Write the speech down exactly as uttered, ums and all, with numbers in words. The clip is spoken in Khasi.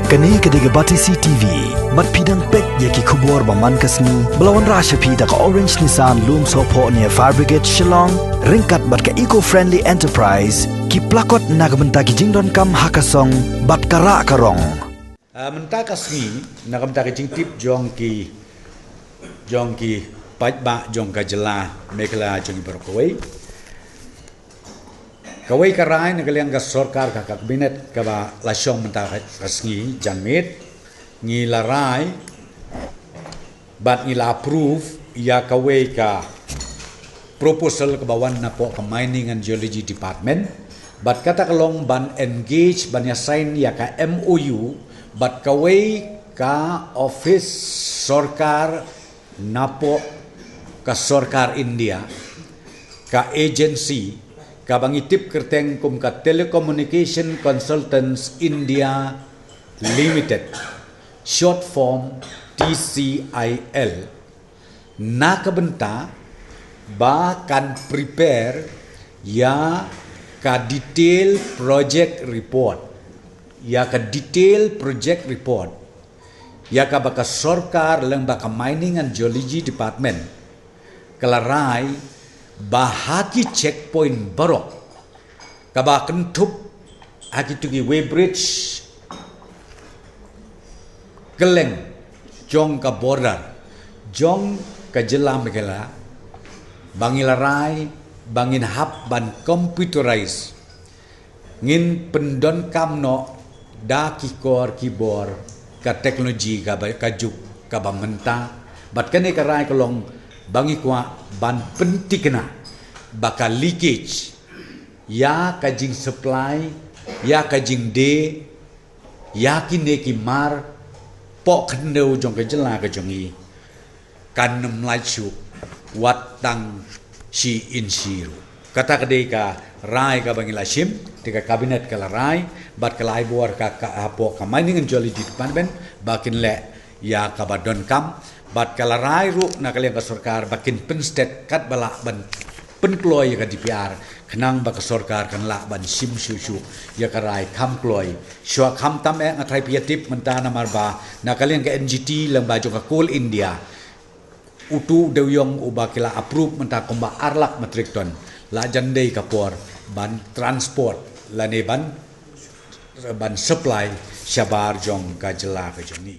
Kane ka dei ka Batesi T V. Bad phi dang peit ïa ki khubor ba man ka sngi ba la wanrah sha phi da ka Orange Nissan Lumsohphoh near Fire Brigade Shillong, ryngkat bad ka Eco Friendly Enterprise, ki plakot na ka bynta ki jingdonkam ha ka song bad ka rah ka rong. Ah, mynta ka sngi, na ka bynta ka jingtip jong ki, jong ki paidbah jong ka jylla Meghalaya jong ngi baroh kawei. Kawei ka rai na ka liang ka sorkar, ka, ka kabinet kaba la shong mynta ka, ka sngi janmiet, ngi la rai bad ngi la approve ïa kawei ka proposal kaba wan napoh ka Mining and Geology Department. Bad kata ka long ban engage, ban ïa sign ïa ka M O U bad kawei ka office sorkar napoh ka sorkar India, ka agency kaba ngi tip kyrteng kum ka Telecommunication Consultants India Limited, short form T C I L, na ka bynta ba kan prepare ïa ka detail project report, ïa ka detail project report, ïa kaba ka sorkar lyngba ka Mining and Geology Department ka la rai ba ha ki checkpoint baroh kaba kynthup ha kito ki weighbridge kylleng jong ka border jong ka jylla Meghalaya, ba ngi la rai ba ngin hap ban computerize, ngin pyndonkam noh da ki kor ki bor ka teknoloji kaba, ka juk kaba mynta. Bad kane ka rai ka long ba ngi kwah ban pynthikna ba ka leakage ïa ka jingsupply, ïa ka jingdie, ïa kine ki mar poh khyndew jong ka jylla ka jong ngi kan ym lait shuh wat tang shi inshi ruh. Kata ka dei ka rai kaba ngi la shim, te ka kabinet ka la rai bad ka la ai bor ka, ka hapoh ka Mining and Geology Department ba kin leh ïa kaba donkam. Bad ka la rai ruh na ka liang ka sorkar ba kin pynstet katba lah ban pynkloi ïa ka D P R, khnang ba ka sorkar kan lah ban shim shuh shuh ïa ka rai kham kloi. Shuwa khamtam eh, nga tharai phi ïa tip mynta, namar ba na ka liang ka N G T lyngba jong ka Coal India, utu u dewiong uba ki la approve mynta kumba ar lak metric ton, la jan dei ka por ban transport lane ban, ban supply shabar jong ka jylla ka jong ngi.